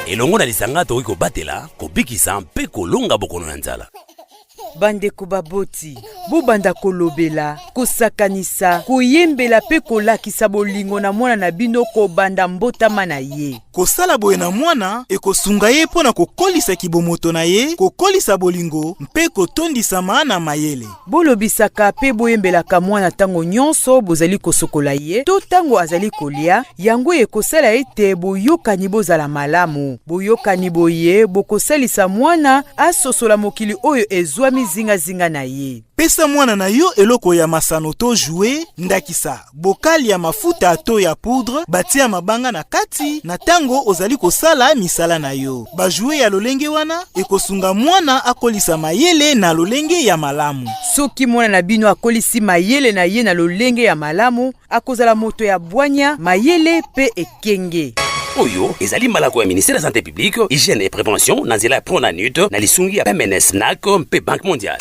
Elongo na lisanga tokoki kobatela, kobikisa mpe kolonga bokono ya nzala. Bandeko baboti, bobanda kolobela, kosakanisa, koyembela mpe kolakisa bolingo na mwana na bino kobanda mbotama na ye. Kosala boye na mwana ekosunga ye mpo na kokolisa kibomoto na ye, kokolisa bolingo mpe kotondisama na mayele. Bolobisaka mpe boyembelaka mwana ntango nyonso bozali kosokola ye to ntango azali kolya, yango ekosala ete boyokani bozala malamu. Boyokani boye bokosalisa mwana asosola mokili oyo ezwami zingazinga na ye. Pesa mwana na yo eloko ya masano to jouet, ndakisa, bokali ya mafuta to ya poudre batia mabanga na kati na tango ozali kosala misala na yo. Ba jouet ya lolenge wana ekosunga mwana akolisa mayele na lolenge ya malamu. Soki mwana na bino akolisi mayele na ye na lolenge ya malamu, akozala moto ya bwanya, mayele mpe ekenge. Oyo ezali malako ya ministère ya Santé publique, Hygiène et Prévention na nzela ya Pronanut na lisungi ya MNS NAC mpe Banque mondiale.